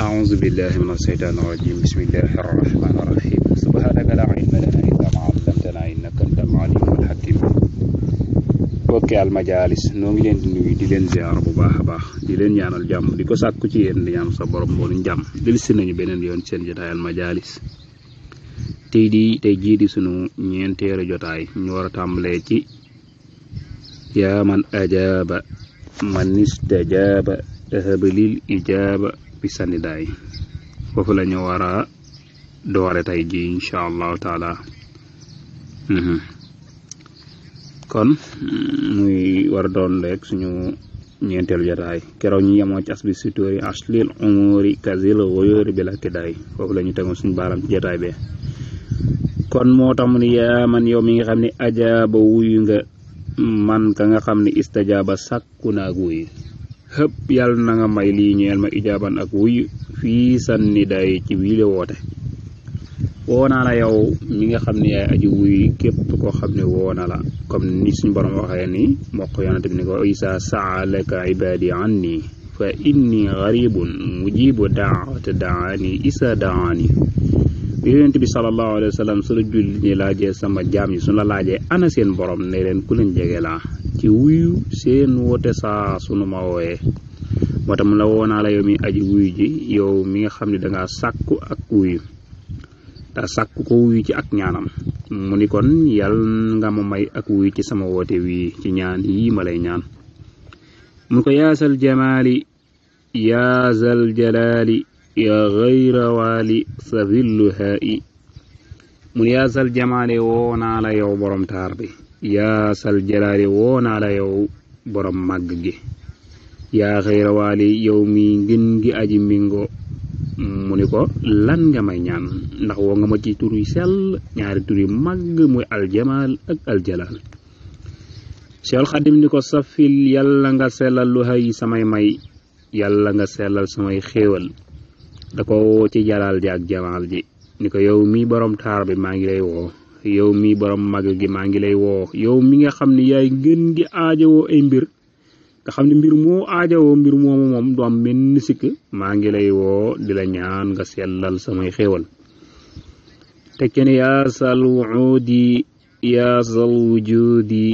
أعوذ بالله من الشيطان الرجيم بسم الله الرحمن الرحيم سبحانك لا علم لنا إلا ما علمتنا إنك أنت العليم الحكيم bokki al majalis noo ngi leen di nuyu di leen ziar bu baax a baax di leen ñaanal jàmm di ko sàkku ci yéen di ñaan sa borom mboolu jàmm dellusi nañu beneen yoon seen jotaay al majalis tey jii di sunu ñeenteelu jotaay ñu war a tàmbalee ci yaa man ajaaba man istajaaba ahaba lil ijaaba bi sandidaay foofu la ñu war a doore tey ji insha allahu taala kon muy war doon rek suñu ñeenteelu jotaay keroog ñu yemoo ci asbi sitóori aslil umuri kazil woyóori bi la tiddaay foofu la ñu tegoon suñu baaram ci jotaay be kon moo tax mu ne yaa man yow mi nga xam ne ajaaba wuyu nga man ka nga xam ne istajaaba sàkku na ak wuyu xëpp yàlla na nga may lii ñeel ma ijaaban ak wuyu fii sanni day ci wiile woote woonaa la yow mi nga xam ne yaay aji wuy képp koo xam ne woona la comme ni suñu borom waxee ni mbokk yonante bi ni ko isa saalaka ibadi anni fa inni garibun mujibu daawata daani isa daani yonente bi sallallahu alayhi wa sallam su la julli ñi laajee sama jaam yi su la laajee ana seen borom ne leen ku leen jege laa ci wuyu seen woote saa sunu ma wooyee moo tax mu la woonaa la yow mi aji wuyu ji yow mi nga xam ne dangaa sàkku ak wuyu ta sàkku ko wuyu ci ak ñaanam mu ni kon yàlla nga ma may ak wuyu ci sama woote wii ci ñaan yii ma lay ñaan mun ko yaasal jamaali yaasal jalaali ya gayra waali savillu haa'i mun yaasal jamaali woonaa la yow borom taar bi yaasal jalaali woonaa la yow borom màgg gi yaa gayra waali yow mi ngën gi aji mingo mu ni ko lan nga may ñaan ndax woo nga ma ci tur yu sell ñaari tur yu màgg muy aljamal ak aljalaal Seexul Xadim ni ko safil yàlla nga sellal lu hay samay may yàlla nga sellal samay xéewal da ko woo ci jalaal ji ak jamaal ji ni ko yow mi borom taar bi maa ngi lay woo yow mi borom màgg gi maa ngi lay woo yow mi nga xam ne yaay ngën gi aajowoo ay mbir nga xam ne mbir moo aajowoo mbir moomu moom du am benn sikk maa ngi lay woo di la ñaan nga sellal samay xéewal te kenn yaasal wuudi yaasal wujudi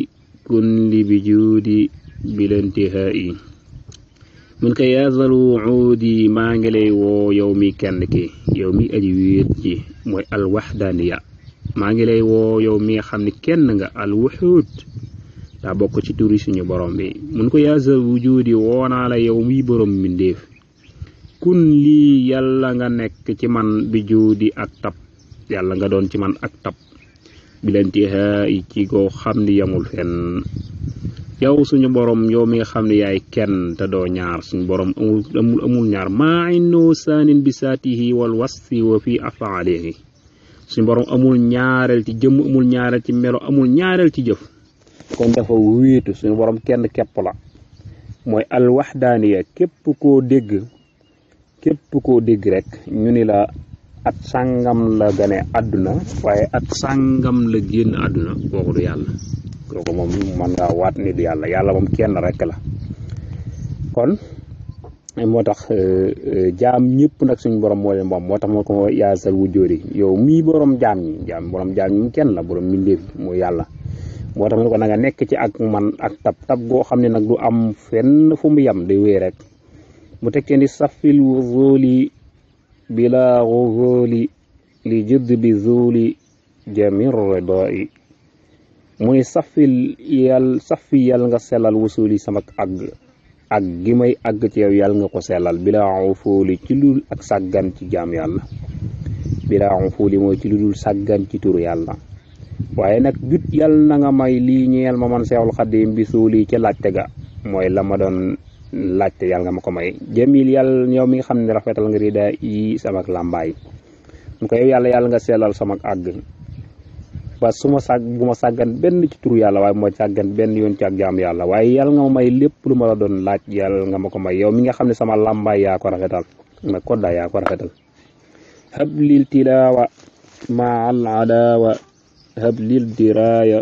kun li bi juudi bilantihaa'i mun ko yaasal wuudi maa ngi lay woo yow mi kenn ki yow mi aji wéet ji mooy alwaxdaaniya maa ngi lay woo yow mi nga xam ne kenn nga alwuxuud daa bokk ci turi suñu borom bi mun ko yaasal wujudi woonaa la yow mi borom mbindéef kun lii yàlla nga nekk ci man bi juudi ak tab yàlla nga doon ci man ak tab bilantihaa yi ci goo xam ni yamul fenn yow suñu borom yow mi nga xam ne yaay kenn te doo ñaar suñu borom amul ñaar maa innoo saanin bi saatihi wal wasfi wa fi afaalihi suñu borom amul ñaareel ci jëmm amul ñaareel ci melo amul ñaareel ci jëf kon dafa wéetu suñu borom kenn képp la mooy alwaxdaaniya képp koo dégg rek ñu ni la at sàngam la gane àdduna waaye at sàngam la génn àdduna kooku du yàlla kooku moom mën ngaa waat ni du yàlla yàlla moom kenn rek la kon moo tax jaam ñëpp nag suñu borom moo leen moom moo tax moo ko yaasal wujjóori yow mii borom jaam ñi mu kenn la borom mbindéef mooy yàlla moo tax mu ko na nga nekk ci ak man ak tab goo xam ne nag du am fenn fu mu yem day wéy rek mu tekkee ni safil wuzuli bila wuzuli li judd bi zuli jamir ridai mu ni safi yàlla nga sellal wusuli sama ak gi may àgg ci yow yàlla nga ko sellal bila wufuli ci lul ak sàggan ci jaam yàlla bila wufuli mooy ci lu dul sàggan ci turu yàlla waaye nag jut yàlla na nga may lii ñeel ma man Seexul Xadim bi suuli ci laajte ga mooy la ma doon laajte yàlla nga ma ko may jamil yàlla yow mi nga xam ne rafetal nga rida yi sama làmbaay mu ko yow yàlla nga sellal sama àgg ba bu ma sàggan benn ci turu yàlla waaye moo sàggan benn yoon ci ak jaam yàlla waaye yàlla nga ma may lépp lu ma la doon laaj yàlla nga ma ko may yow mi nga xam ne sama làmbaay yaa ko rafetal ma koddaa yaa ko rafetal hablil tilaawa ma al adaawa hablil diraaya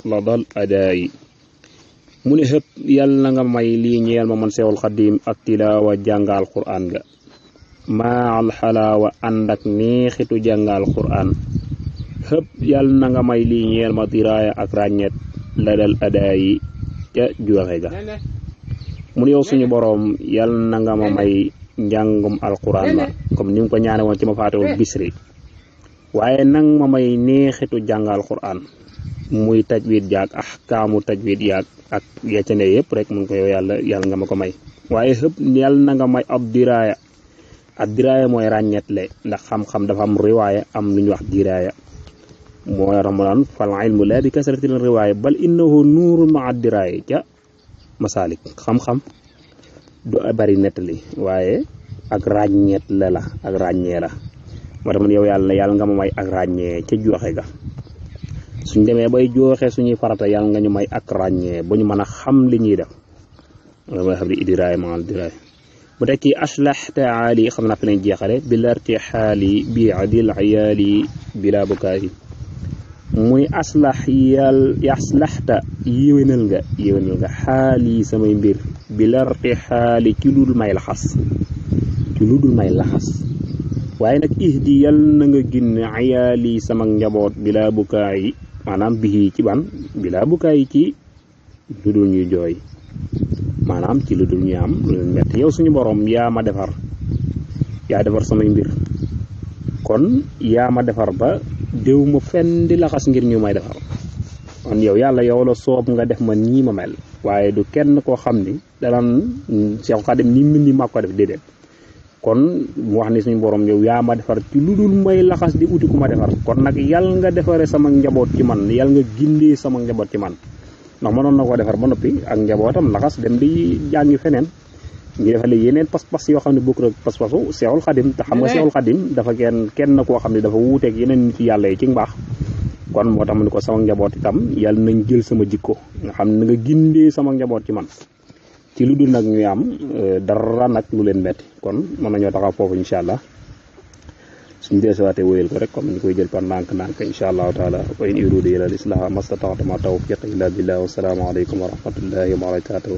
la dal adaayi mu ne xëpp yàlla na nga may lii ñeel ma man Seexul Xadim ak tilaawa jàngal Qur'an ga maal xalaawa ànd ak neexitu jàngal Qur'an xëpp yàlla na nga may lii ñeel ma diraaya ak ràññet la dal adaa yi ca joxe ga mu ne yow suñu boroom yàlla na nga ma may njàngum alquran ma comme ni mu ko ñaane woon ci ma faatewul bisri waaye nang ma may neexitu jàngal Qur'an muy tajwid jaag ahkaamu tajwid yaag ak yeccane yëpp rek mun ko yow yàlla nga ma ko may waaye xëpp yàlla na nga may ab diraaya mooy ràññetle ndax xam-xam dafa am riwaaya am lu ñu wax diraaya mooy ramadan fal ilmu la bi kasratil riwaaya bal innahu nuurun ma diraaya ca masalik xam-xam du bari nettali waaye ak ràññeet la ak ràññee la moo tax man yow yàlla nga ma may ak ràññee ca joxe ga suñ demee bay joxe suñuy farata yàlla nga ñu may ak ràññee ba ñu mën a xam li ñuy def loolu mooy xam ne idiraay maal diraay bu tekki aslaxta aali xam naa fi lañ jeexale bi larti xaali bi adil ayaali bila bukaay muy aslaxta yéwénal nga xaali samay mbir bi larti xaali ci lu dul may laxas waaye nag ihdi yal na nga ginne ayaali sama njaboot bila bukaay maanaam bii ci ban bila bukaay ci lu dul ñuy jooy maanaam ci lu dul ñu am lu leen metti yow suñu borom yaa ma defar samay mbir kon yaa ma defar ba déw ma fenn di laxas ngir ñu may defar kon yow yàlla yow la soob nga def ma nii ma mel waaye du kenn koo xam ni danaan Seex Xaadim ni mën ni maa ko def déedéet kon mu wax ni suñu borom yow yaa ma defar ci lu dul may laxas di uti ku ma defar kon nag yàlla nga defare sama njaboot ci man yàlla nga gindee sama njaboot ci man ndax mënoon na ko defar ba noppi ak njabootam laxas dem di jàngi feneen ngi defale yeneen pas-pas yoo xam ne bokk rek pas-pasu Seexul Xadim te xam nga Seexul Xadim dafa kenn koo xam ne dafa wuuteeg yeneen nit yàlla yi ci mbaax kon moo tax mu ne ko sama njaboot itam yàlla nañ jël sama jikko nga xam ne nga gindee sama njaboot ci man ci lu dul nag ñuy am dara nag lu leen metti kon mën nañoo taxaw foofu incha allah suñu deesawaatee wéyal ko rek comme ni koy jël par ndànk incha allahu taala wa in uriidu illa al islaha mastata'tu ma tawfiqi illa billah wa salaamu alaykum wa rahmatullahi wa barakatuh